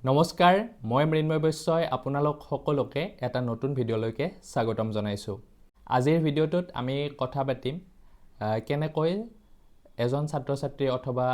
নমস্কাৰ, মই মৃন্ময় বৈশ্যই আপোনালোক সকলোকে এটা নতুন ভিডিঅ'লৈকে স্বাগতম জনাইছোঁ। আজিৰ ভিডিঅ'টোত আমি কথা পাতিম কেনেকৈ এজন ছাত্ৰ ছাত্ৰী অথবা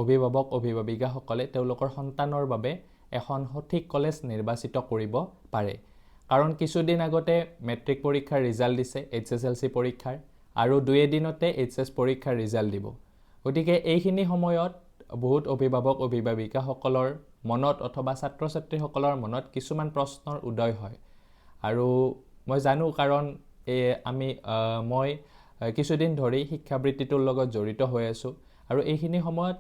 অভিভাৱক অভিভাৱিকাসকলে তেওঁলোকৰ সন্তানৰ বাবে এখন সঠিক কলেজ নিৰ্বাচিত কৰিব পাৰে। কাৰণ কিছুদিন আগতে মেট্ৰিক পৰীক্ষাৰ ৰিজাল্ট দিছে, এইচএছএলচি পৰীক্ষাৰ, আৰু দুই এদিনতে এইচএছ পৰীক্ষাৰ ৰিজাল্ট দিব। গতিকে এইখিনি সময়ত বহুত অভিভাৱক অভিভাৱিকাসকলৰ মনত অথবা ছাত্ৰ ছাত্ৰীসকলৰ মনত কিছুমান প্ৰশ্নৰ উদয় হয়। আৰু মই জানো, কাৰণ এই আমি মই কিছুদিন ধৰি শিক্ষাবৃত্তিটোৰ লগত জড়িত হৈ আছোঁ আৰু এইখিনি সময়ত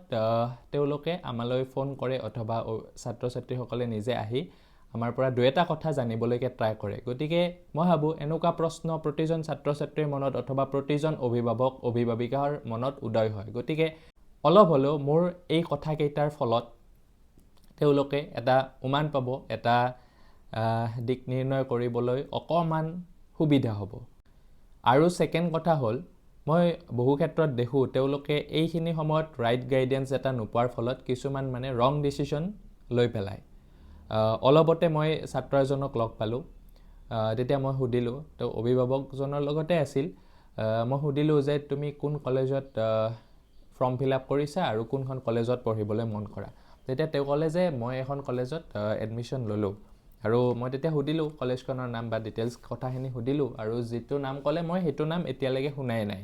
তেওঁলোকে আমালৈ ফোন কৰে অথবা ছাত্ৰ ছাত্ৰীসকলে নিজে আহি আমাৰ পৰা দুই এটা কথা জানিবলৈকে ট্ৰাই কৰে। গতিকে মই ভাবোঁ, এনেকুৱা প্ৰশ্ন প্ৰতিজন ছাত্ৰ ছাত্ৰীৰ মনত অথবা প্ৰতিজন অভিভাৱক অভিভাৱিকাৰ মনত উদয় হয়। গতিকে অলপ হ'লেও মোৰ এই কথাকেইটাৰ ফলত তেওঁলোকে এটা উমান পাব, এটা দিক নিৰ্ণয় কৰিবলৈ অকণমান সুবিধা হ'ব। আৰু ছেকেণ্ড কথা হ'ল, মই বহু ক্ষেত্ৰত দেখোঁ, তেওঁলোকে এইখিনি সময়ত ৰাইট গাইডেঞ্চ এটা নোপোৱাৰ ফলত কিছুমান মানে ৰং ডিচিশ্যন লৈ পেলায়। অলপতে মই ছাত্ৰ এজনক লগ পালোঁ। তেতিয়া মই সুধিলোঁ, তেওঁ অভিভাৱকজনৰ লগতে আছিল, মই সুধিলোঁ যে তুমি কোন কলেজত ফৰ্ম ফিল আপ কৰিছা আৰু কোনখন কলেজত পঢ়িবলৈ মন কৰা? তেতিয়া তেওঁ ক'লে যে মই এখন কলেজত এডমিশ্যন ল'লোঁ। আৰু মই তেতিয়া সুধিলোঁ কলেজখনৰ নাম বা ডিটেইলছ কথাখিনি সুধিলোঁ আৰু যিটো নাম ক'লে, মই সেইটো নাম এতিয়ালৈকে শুনাই নাই।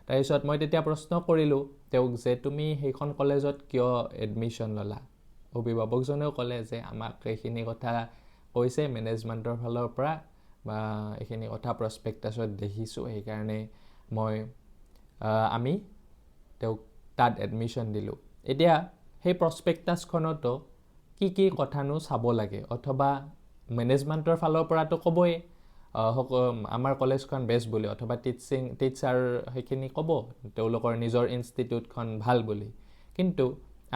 তাৰপিছত মই তেতিয়া প্ৰশ্ন কৰিলোঁ তেওঁক যে তুমি সেইখন কলেজত কিয় এডমিশ্যন ল'লা? অভিভাৱকজনেও ক'লে যে আমাক এইখিনি কথা কৈছে মেনেজমেণ্টৰ ফালৰ পৰা বা এইখিনি কথা প্ৰস্পেক্টাছত দেখিছোঁ, সেইকাৰণে আমি তেওঁক তাত এডমিশ্যন দিলোঁ। এতিয়া সেই প্ৰস্পেক্টাছখনতো কি কি কথানো চাব লাগে, অথবা মেনেজমেণ্টৰ ফালৰ পৰাতো ক'বই আমাৰ কলেজখন বেষ্ট বুলি, অথবা টিচাৰ সেইখিনি ক'ব, তেওঁলোকৰ নিজৰ ইনষ্টিটিউটখন ভাল বুলি। কিন্তু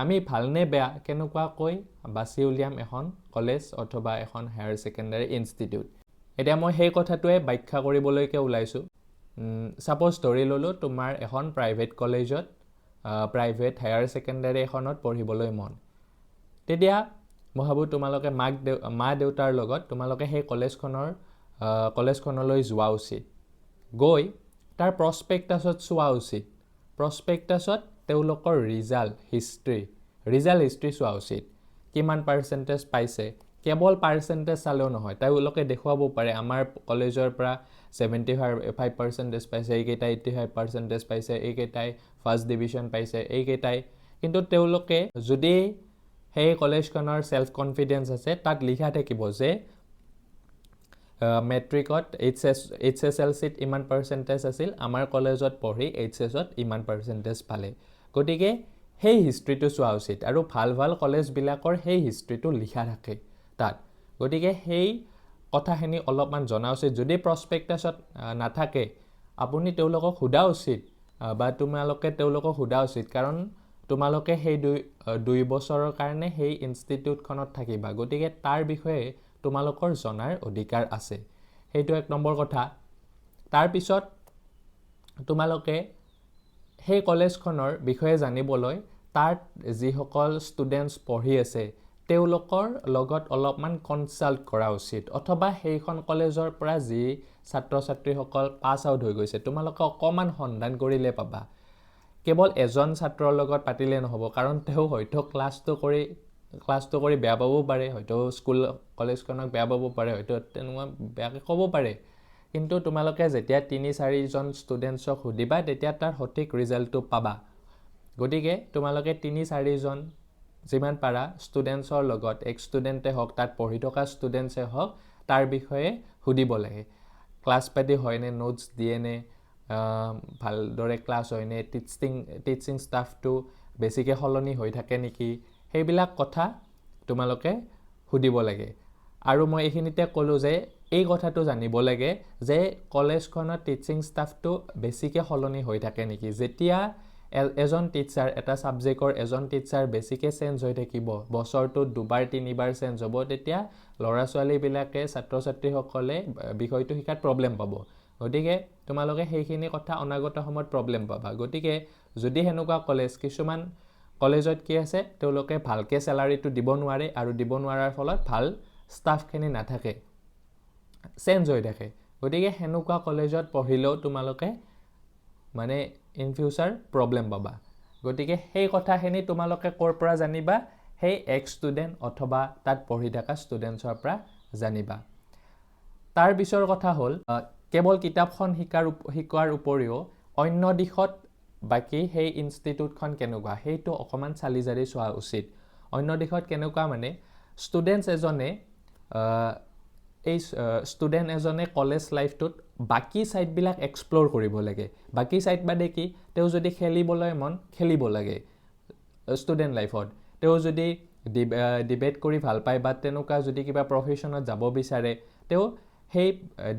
আমি ভালনে বেয়া কেনেকুৱাকৈ বাছি উলিয়াম এখন কলেজ অথবা এখন হায়াৰ ছেকেণ্ডাৰী ইনষ্টিটিউট? এতিয়া মই সেই কথাটোৱে ব্যাখ্যা কৰিবলৈকে ওলাইছোঁ। ছাপ'জ ধৰি ল'লোঁ, তোমাৰ এখন প্ৰাইভেট কলেজত, প্ৰাইভেট হায়াৰ ছেকেণ্ডাৰী এখনত পঢ়িবলৈ মন। তেতিয়া মই ভাবোঁ, তোমালোকে মা দেউতাৰ লগত তোমালোকে সেই কলেজখনলৈ যোৱা উচিত। গৈ তাৰ প্ৰস্পেক্টাছত চোৱা উচিত। প্ৰস্পেক্টাছত তেওঁলোকৰ ৰিজাল্ট হিষ্ট্ৰী চোৱা উচিত, কিমান পাৰ্চেণ্টেজ পাইছে। কেৱল পাৰ্চেণ্টেজ চালেও নহয়। তেওঁলোকে দেখুৱাব পাৰে, আমাৰ কলেজৰ পৰা 75 পাৰ্চেণ্টেজ পাইছে এইকেইটাই, 85 পাৰ্চেণ্টেজ পাইছে এইকেইটাই, ফাৰ্ষ্ট ডিভিশ্যন পাইছে এইকেইটাই। কিন্তু তেওঁলোকে যদি সেই কলেজখনৰ ছেল্ফ কনফিডেঞ্চ আছে, তাত লিখা থাকিব যে মেট্ৰিকত এইচএছএলচিত ইমান পাৰ্চেণ্টেজ আছিল, আমাৰ কলেজত পঢ়ি এইচএছত ইমান পাৰ্চেণ্টেজ পালে। গতিকে সেই হিষ্ট্ৰীটো চোৱা উচিত আৰু ভাল ভাল কলেজবিলাকৰ সেই হিষ্ট্ৰীটো লিখা থাকে তাত। গতিকে সেই কথাখিনি অলপমান জনা উচিত। যদি প্ৰস্পেক্টাছত নাথাকে, আপুনি তেওঁলোকক সোধা উচিত বা তোমালোকে তেওঁলোকক সোধা উচিত, কাৰণ তোমালোকে সেই 2 বছৰৰ কাৰণে সেই ইনষ্টিটিউটখনত থাকিবা। গতিকে তাৰ বিষয়ে তোমালোকৰ জনাৰ অধিকাৰ আছে। সেইটো এক নম্বৰ কথা। তাৰপিছত তোমালোকে সেই কলেজখনৰ বিষয়ে জানিবলৈ তাত যিসকল ষ্টুডেণ্টছ পঢ়ি আছে, তেওঁলোকৰ লগত অলপমান কনচাল্ট কৰা উচিত, অথবা সেইখন কলেজৰ পৰা যি ছাত্ৰ ছাত্ৰীসকল পাছ আউট হৈ গৈছে, তোমালোকে অকণমান সন্ধান কৰিলে পাবা। কেৱল এজন ছাত্ৰৰ লগত পাতিলে নহ'ব, কাৰণ তেওঁ হয়তো ক্লাছটো কৰি বেয়া পাবও পাৰে, হয়তো স্কুল কলেজখনক বেয়া পাব পাৰে, হয়তো তেনেকুৱা বেয়াকৈ ক'ব পাৰে। কিন্তু তোমালোকে যেতিয়া তিনি চাৰিজন ষ্টুডেণ্টছক সুধিবা, তেতিয়া তাৰ সঠিক ৰিজাল্টটো পাবা। গতিকে তোমালোকে তিনি চাৰিজন, যিমান পাৰা ষ্টুডেণ্টছৰ লগত, এক্স ষ্টুডেণ্টে হওক, তাত পঢ়ি থকা ষ্টুডেণ্টছে হওক, তাৰ বিষয়ে সুধিব লাগে। ক্লাছ পাতি হয়নে, নোটছ দিয়েনে, ভালদৰে ক্লাছ হয়নে, টিচিং ষ্টাফটো বেছিকৈ সলনি হৈ থাকে নেকি, সেইবিলাক কথা তোমালোকে সুধিব লাগে। আৰু মই এইখিনিতে ক'লোঁ যে এই কথাটো জানিব লাগে যে কলেজখনত টিচিং ষ্টাফটো বেছিকৈ সলনি হৈ থাকে নেকি। যেতিয়া এজন টিচাৰ, এটা ছাবজেক্টৰ এজন টিচাৰ বেছিকৈ চেঞ্জ হৈ থাকিব, বছৰটোত দুবাৰ তিনিবাৰ চেঞ্জ হ'ব, তেতিয়া ল'ৰা ছোৱালীবিলাকে, ছাত্ৰ ছাত্ৰীসকলে বিষয়টো শিকাত প্ৰব্লেম পাব। গতিকে তোমালোকে সেইখিনি কথা অনাগত সময়ত প্ৰব্লেম পাবা। গতিকে যদি সেনেকুৱা কলেজ কিছুমান কলেজত কি আছে, তেওঁলোকে ভালকৈ চেলাৰীটো দিব নোৱাৰে আৰু দিব নোৱাৰাৰ ফলত ভাল ষ্টাফখিনি নাথাকে, চেঞ্জ হৈ থাকে। গতিকে সেনেকুৱা কলেজত পঢ়িলেও তোমালোকে মানে ইন ফিউচাৰ প্ৰব্লেম পাবা। গতিকে সেই কথাখিনি তোমালোকে ক'ৰ পৰা জানিবা? সেই এক্স ষ্টুডেণ্ট অথবা তাত পঢ়ি থকা ষ্টুডেণ্টছৰ পৰা জানিবা। তাৰ পিছৰ কথা হ'ল, কেৱল কিতাপখন শিকোৱাৰ উপৰিও অন্য দিশত বাকী সেই ইনষ্টিটিউটখন কেনেকুৱা, সেইটো অকণমান চালি জাৰি চোৱা উচিত। অন্য দিশত কেনেকুৱা মানে ষ্টুডেণ্ট এজনে কলেজ লাইফটোত বাকী ছাইডবিলাক এক্সপ্ল'ৰ কৰিব লাগে। বাকী ছাইড মানে কি? তেওঁ যদি খেলিবলৈ মন, খেলিব লাগে ষ্টুডেণ্ট লাইফত। তেওঁ যদি ডিবেট কৰি ভাল পায় বা তেনেকুৱা যদি কিবা প্ৰফেশ্যনত যাব বিচাৰে, তেওঁ সেই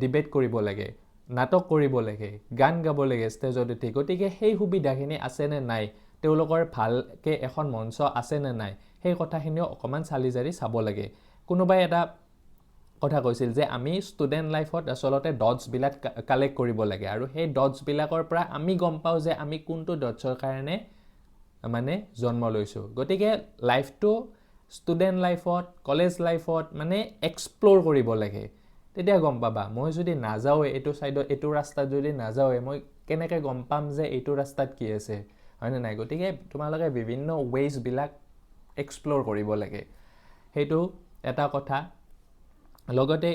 ডিবেট কৰিব লাগে, নাটক কৰিব লাগে, গান গাব লাগে ষ্টেজত উঠি। গতিকে সেই সুবিধাখিনি আছেনে নাই, তেওঁলোকৰ ভালকৈ এখন মঞ্চ আছেনে নাই, সেই কথাখিনিও অকণমান চালি জাৰি চাব লাগে। কোনোবাই এটা কথা কৈছিল যে আমি ষ্টুডেণ্ট লাইফত আচলতে ডটছবিলাক কালেক্ট কৰিব লাগে আৰু সেই ডটছবিলাকৰ পৰা আমি গম পাওঁ যে আমি কোনটো ডটছৰ কাৰণে মানে জন্ম লৈছোঁ। গতিকে লাইফটো ষ্টুডেণ্ট লাইফত, কলেজ লাইফত মানে এক্সপ্ল'ৰ কৰিব লাগে, তেতিয়া গম পাবা। মই যদি নাযাওঁৱে এইটো ছাইডত, এইটো ৰাস্তাত যদি নাযাওঁৱে, মই কেনেকৈ গম পাম যে এইটো ৰাস্তাত কি আছে, হয়নে নাই? গতিকে তোমালোকে বিভিন্ন ৱেজবিলাক এক্সপ্ল'ৰ কৰিব লাগে, সেইটো এটা কথা। লগতে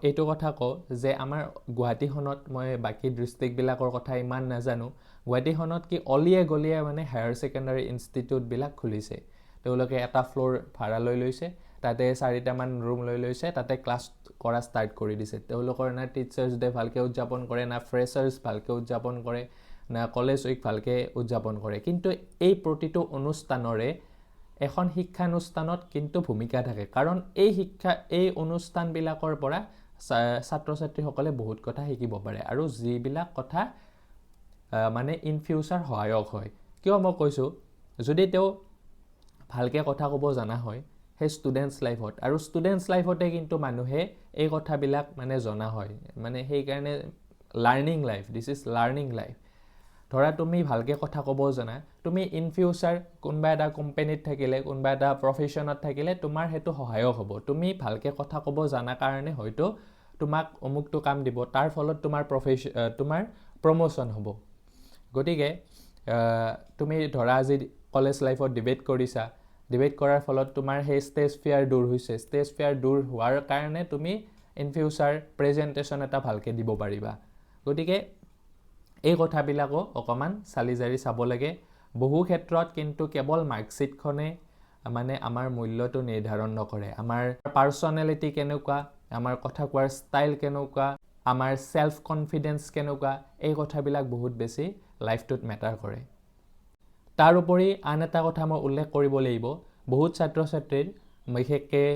এইটো কথা কওঁ যে আমাৰ গুৱাহাটীখনত, মই বাকী ডিষ্ট্ৰিক্টবিলাকৰ কথা ইমান নাজানো, গুৱাহাটীখনত কি অলিয়ে গলিয়ে মানে হায়াৰ ছেকেণ্ডাৰী ইনষ্টিটিউটবিলাক খুলিছে। তেওঁলোকে এটা ফ্ল'ৰ ভাড়া লৈ লৈছে, তাতে চাৰিটামান ৰুম লৈ লৈছে, তাতে ক্লাছ কৰা ষ্টাৰ্ট কৰি দিছে। তেওঁলোকৰ না টিচাৰ্ছ ডে ভালকৈ উদযাপন কৰে, না ফ্ৰেচাৰ্ছ ভালকৈ উদযাপন কৰে, না কলেজ উইক ভালকৈ উদযাপন কৰে। কিন্তু এই প্ৰতিটো অনুষ্ঠানৰে এখন শিক্ষানুষ্ঠানত কিন্তু ভূমিকা থাকে, কাৰণ এই অনুষ্ঠানবিলাকৰ পৰা ছাত্ৰ ছাত্ৰীসকলে বহুত কথা শিকিব পাৰে আৰু যিবিলাক কথা মানে ইন ফিউচাৰ সহায়ক হয়। কিয় মই কৈছোঁ, যদি তেওঁ ভালকৈ কথা ক'ব জনা হয় সেই ষ্টুডেণ্টছ লাইফত, আৰু ষ্টুডেণ্টছ লাইফতে কিন্তু মানুহে এই কথাবিলাক মানে জনা হয়, মানে সেইকাৰণে learning life, this is learning life। ধৰা তুমি ভালকৈ কথা ক'ব জানা, তুমি ইন ফিউচাৰ কোনোবা এটা কোম্পেনীত থাকিলে, কোনোবা এটা প্ৰফেশ্যনত থাকিলে তোমাৰ সেইটো সহায়ক হ'ব। তুমি ভালকৈ কথা ক'ব জানা কাৰণে হয়তো তোমাক অমুকটো কাম দিব, তাৰ ফলত তোমাৰ প্ৰম'শ্যন হ'ব। গতিকে তুমি ধৰা আজি কলেজ লাইফত ডিবেট কৰিছা, ডিবেট কৰাৰ ফলত তোমাৰ সেই ষ্টেজ ফিয়াৰ দূৰ হৈছে। ষ্টেজ ফিয়াৰ দূৰ হোৱাৰ কাৰণে তুমি ইন ফিউচাৰ প্ৰেজেণ্টেশ্যন এটা ভালকৈ দিব পাৰিবা। গতিকে এই কথাবিলাকো অকণমান চালি জাৰি চাব লাগে। বহু ক্ষেত্ৰত কিন্তু কেৱল মাৰ্কশ্বিটখনে মানে আমাৰ মূল্যটো নিৰ্ধাৰণ নকৰে। আমাৰ পাৰ্চনেলিটি কেনেকুৱা, আমাৰ কথা কোৱাৰ ষ্টাইল কেনেকুৱা, আমাৰ ছেল্ফ কনফিডেঞ্চ কেনেকুৱা, এই কথাবিলাক বহুত বেছি লাইফটোত মেটাৰ কৰে। তাৰোপৰি আন এটা কথা মই উল্লেখ কৰিব লাগিব, বহুত ছাত্ৰ ছাত্ৰীৰ, বিশেষকৈ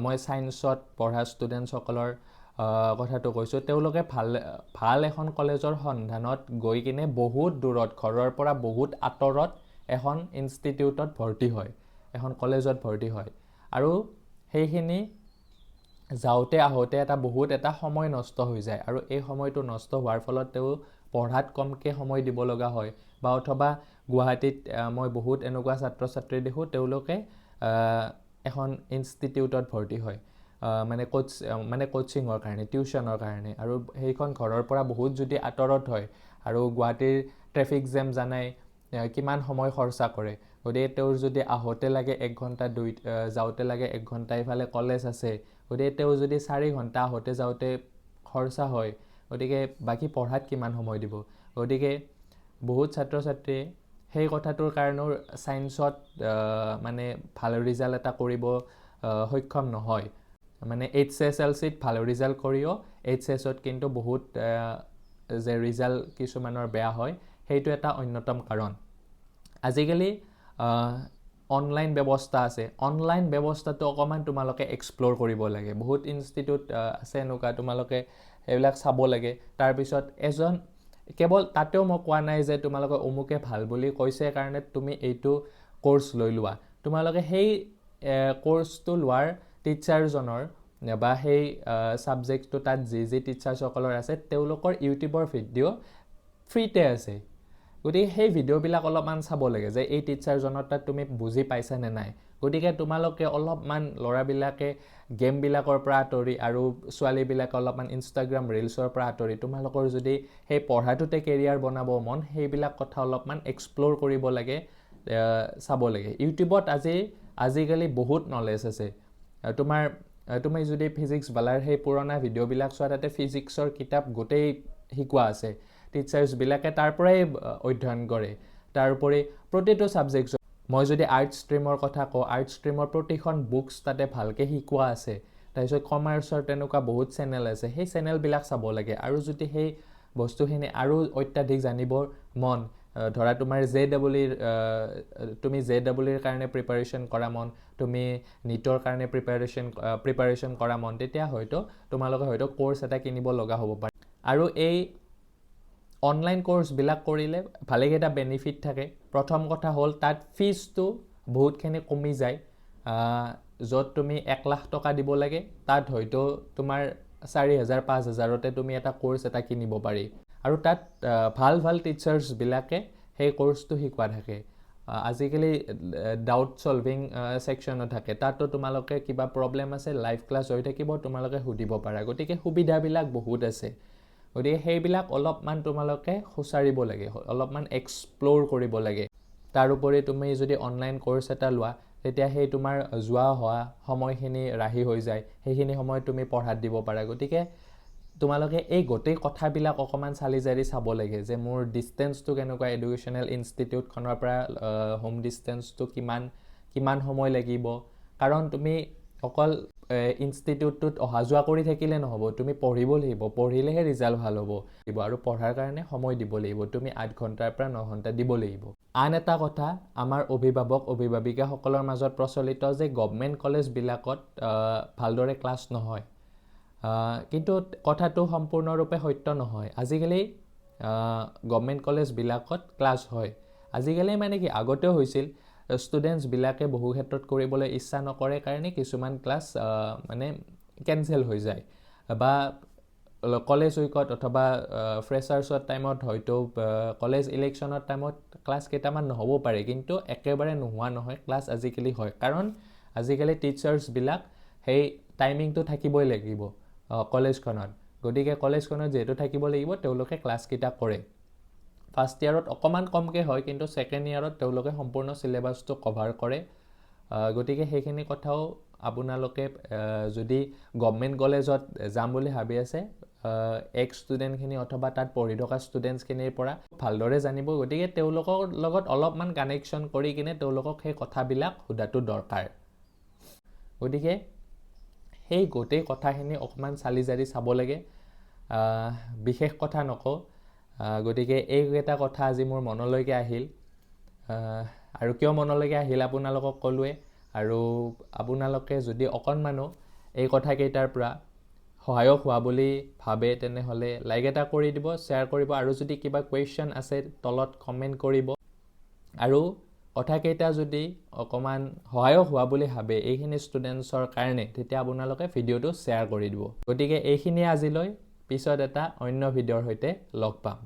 মই ছায়েন্সত পঢ়া ষ্টুডেণ্টছসকলৰ কথাটো কৈছোঁ, তেওঁলোকে ভাল ভাল এখন কলেজৰ সন্ধানত গৈ কিনে বহুত দূৰত, ঘৰৰ পৰা বহুত আঁতৰত এখন ইনষ্টিটিউটত ভৰ্তি হয়, এখন কলেজত ভৰ্তি হয় আৰু সেইখিনি যাওঁতে আহোঁতে এটা বহুত এটা সময় নষ্ট হৈ যায় আৰু এই সময়টো নষ্ট হোৱাৰ ফলত তেওঁ পঢ়াত কমকৈ সময় দিব লগা হয়। বা অথবা গুৱাহাটীত মই বহুত এনেকুৱা ছাত্ৰ ছাত্ৰী দেখোঁ, তেওঁলোকে এখন ইনষ্টিটিউটত ভৰ্তি হয় মানে কোচিঙৰ কাৰণে, টিউশ্যনৰ কাৰণে, আৰু সেইখন ঘৰৰ পৰা বহুত যদি আঁতৰত হয় আৰু গুৱাহাটীৰ ট্ৰেফিক জেম জানাই কিমান সময় খৰচা কৰে। গতিকে তেওঁৰ যদি আহোঁতে লাগে 1 ঘণ্টা, যাওঁতে লাগে 1 ঘণ্টা, ইফালে কলেজ আছে, গতিকে তেওঁ যদি 4 ঘণ্টা আহোঁতে যাওঁতে খৰচা হয়, গতিকে বাকী পঢ়াত কিমান সময় দিব? গতিকে বহুত ছাত্ৰ ছাত্ৰীয়ে সেই কথাটোৰ কাৰণেও ছায়েন্সত মানে ভাল ৰিজাল্ট এটা কৰিব সক্ষম নহয়। মানে এইচএছএলচিত ভাল ৰিজাল্ট কৰিও এইচএছত কিন্তু বহুত যে ৰিজাল্ট কিছুমানৰ বেয়া হয়, সেইটো এটা অন্যতম কাৰণ। আজিকালি অনলাইন ব্যৱস্থা আছে। অনলাইন ব্যৱস্থাটো অকণমান তোমালোকে এক্সপ্ল'ৰ কৰিব লাগে। বহুত ইনষ্টিটিউট আছে এনেকুৱা, তোমালোকে সেইবিলাক চাব লাগে। তাৰপিছত এজন কেৱল তাতেও মই কোৱা নাই যে তোমালোকে অমুকে ভাল বুলি কৈছে কাৰণে তুমি এইটো ক'ৰ্চ লৈ লোৱা। তোমালোকে সেই ক'ৰ্চটো লোৱাৰ টিচাৰজনৰ বা সেই ছাবজেক্টটো তাত যি যি টিচাৰ্ছসকলৰ আছে, তেওঁলোকৰ ইউটিউবৰ ভিডিঅ' ফ্ৰীতে আছে। গতিকে সেই ভিডিঅ'বিলাক অলপমান চাব লাগে যে এই টিচাৰজনৰ তাত তুমি বুজি পাইছা নে নাই। গতিকে তোমালোকে অলপমান ল'ৰাবিলাকে গেমবিলাকৰ পৰা আঁতৰি আৰু ছোৱালীবিলাকে অলপমান ইনষ্টাগ্ৰাম ৰিলচৰ পৰা আঁতৰি তোমালোকৰ যদি সেই পঢ়াটোতে কেৰিয়াৰ বনাব মন, সেইবিলাক কথা অলপমান এক্সপ্ল'ৰ কৰিব লাগে, চাব লাগে। ইউটিউবত আজিকালি বহুত নলেজ আছে। তুমি যদি ফিজিক্স বালাৰ সেই পুৰণা ভিডিঅ'বিলাক চোৱা, তাতে ফিজিক্সৰ কিতাপ গোটেই শিকোৱা আছে। টিচাৰ্ছবিলাকে তাৰ পৰাই অধ্যয়ন কৰে। তাৰোপৰি প্ৰতিটো ছাবজেক্ট, মই যদি আৰ্টছ ষ্ট্ৰীমৰ কথা কওঁ, আৰ্টছ ষ্ট্ৰীমৰ প্ৰতিখন বুকছ তাতে ভালকৈ শিকোৱা আছে। তাৰপিছত কমাৰ্চৰ তেনেকুৱা বহুত চেনেল আছে, সেই চেনেলবিলাক চাব লাগে। আৰু যদি সেই বস্তুখিনি আৰু অত্যাধিক জানিবৰ মন, ধৰা তোমাৰ জে ডাবল ইৰ, তুমি জে ডাবল ইৰ কাৰণে প্ৰিপাৰেশ্যন কৰা মন, তুমি নীটৰ কাৰণে প্ৰিপাৰেশ্যন কৰা মন, তেতিয়া হয়তো তোমালোকে হয়তো ক'ৰ্চ এটা কিনিব লগা হ'ব পাৰে। আৰু এই অনলাইন ক'ৰ্চবিলাক কৰিলে ভালেকেইটা বেনিফিট থাকে। প্ৰথম কথা হ'ল তাত ফিজটো বহুতখিনি কমি যায়। য'ত তুমি 1 লাখ টকা দিব লাগে, তাত হয়তো তোমাৰ 4000, 5000তে তুমি এটা ক'ৰ্চ এটা কিনিব পাৰি। আৰু তাত ভাল ভাল টিচাৰ্ছবিলাকে সেই ক'ৰ্চটো শিকোৱা থাকে। আজিকালি ডাউট ছলভিং ছেকশ্যনো থাকে। তাতো তোমালোকে কিবা প্ৰব্লেম আছে, লাইভ ক্লাছ হৈ থাকিব, তোমালোকে সুধিব পাৰা। গতিকে সুবিধাবিলাক বহুত আছে। গতিকে সেইবিলাক অলপমান তোমালোকে খুচাৰিব লাগে, অলপমান এক্সপ্ল'ৰ কৰিব লাগে। তাৰোপৰি তুমি যদি অনলাইন ক'ৰ্চ এটা লোৱা, তেতিয়া সেই তোমাৰ যোৱা হোৱা সময়খিনি ৰাহি হৈ যায়। সেইখিনি সময় তুমি পঢ়াত দিব পাৰা। গতিকে তোমালোকে এই গোটেই কথাবিলাক অকণমান চালি জাৰি চাব লাগে যে মোৰ ডিষ্টেঞ্চটো কেনেকুৱা, এডুকেশ্যনেল ইনষ্টিটিউটখনৰ পৰা হোম ডিষ্টেঞ্চটো কিমান, কিমান সময় লাগিব। কাৰণ তুমি অকল ইনষ্টিটিউটটোত অহা যোৱা কৰি থাকিলে নহ'ব, তুমি পঢ়িব লাগিব। পঢ়িলেহে ৰিজাল্ট ভাল হ'ব। আৰু পঢ়াৰ কাৰণে সময় দিব লাগিব, তুমি 8 ঘণ্টাৰ পৰা 9 ঘণ্টা দিব লাগিব। আন এটা কথা আমাৰ অভিভাৱক অভিভাৱিকাসকলৰ মাজত প্ৰচলিত যে গভমেণ্ট কলেজবিলাকত ভালদৰে ক্লাছ নহয়। কিন্তু কথাটো সম্পূৰ্ণৰূপে সত্য নহয়। আজিকালি গভমেণ্ট কলেজবিলাকত ক্লাছ হয়। আজিকালি মানে কি, আগতেও হৈছিল। ষ্টুডেণ্টছবিলাকে বহু ক্ষেত্ৰত কৰিবলৈ ইচ্ছা নকৰে কাৰণে কিছুমান ক্লাছ মানে কেঞ্চেল হৈ যায় বা কলেজ উইকত অথবা ফ্ৰেছাৰ্ছৰ টাইমত, হয়তো কলেজ ইলেকশ্যনৰ টাইমত ক্লাছ কেইটামান নহ'ব পাৰে, কিন্তু একেবাৰে নোহোৱা নহয়। ক্লাছ আজিকালি হয়, কাৰণ আজিকালি টিচাৰ্ছবিলাক সেই টাইমিংটো থাকিবই লাগিব কলেজখনত। গতিকে কলেজখনত যিহেতু থাকিব লাগিব, তেওঁলোকে ক্লাছকেইটা কৰে। ফাৰ্ষ্ট ইয়াৰত অকণমান কমকৈ হয়, কিন্তু ছেকেণ্ড ইয়াৰত তেওঁলোকে সম্পূৰ্ণ চিলেবাছটো কভাৰ কৰে। গতিকে সেইখিনি কথাও আপোনালোকে যদি গভমেণ্ট কলেজত যাম বুলি ভাবি আছে, এক্স ষ্টুডেণ্টখিনি অথবা তাত পঢ়ি থকা ষ্টুডেণ্টছখিনিৰ পৰা ভালদৰে জানিব। গতিকে তেওঁলোকৰ লগত অলপমান কানেকশ্যন কৰি কিনে তেওঁলোকক সেই কথাবিলাক সোধাটো দৰকাৰ। গতিকে সেই গোটেই কথাখিনি অকণমান চালি জাৰি চাব লাগে। বিশেষ কথা নকওঁ। গতিকে এইকেইটা কথা আজি মোৰ মনলৈকে আহিল আৰু কিয় মনলৈকে আহিল আপোনালোকক ক'লোৱে। আৰু আপোনালোকে যদি অকণমানো এই কথাকেইটাৰ পৰা সহায়ক হোৱা বুলি ভাবে, তেনেহ'লে লাইক এটা কৰি দিব, শ্বেয়াৰ কৰিব আৰু যদি কিবা কুৱেশ্যন আছে, তলত কমেণ্ট কৰিব। আৰু কথাকেইটা যদি অকণমান সহায়ক হোৱা বুলি ভাবে এইখিনি ষ্টুডেণ্টছৰ কাৰণে, তেতিয়া আপোনালোকে ভিডিঅ'টো শ্বেয়াৰ কৰি দিব। গতিকে এইখিনিয়ে আজিলৈ। পিছত এটা অন্য ভিডিঅ'ৰ সৈতে লগ পাম।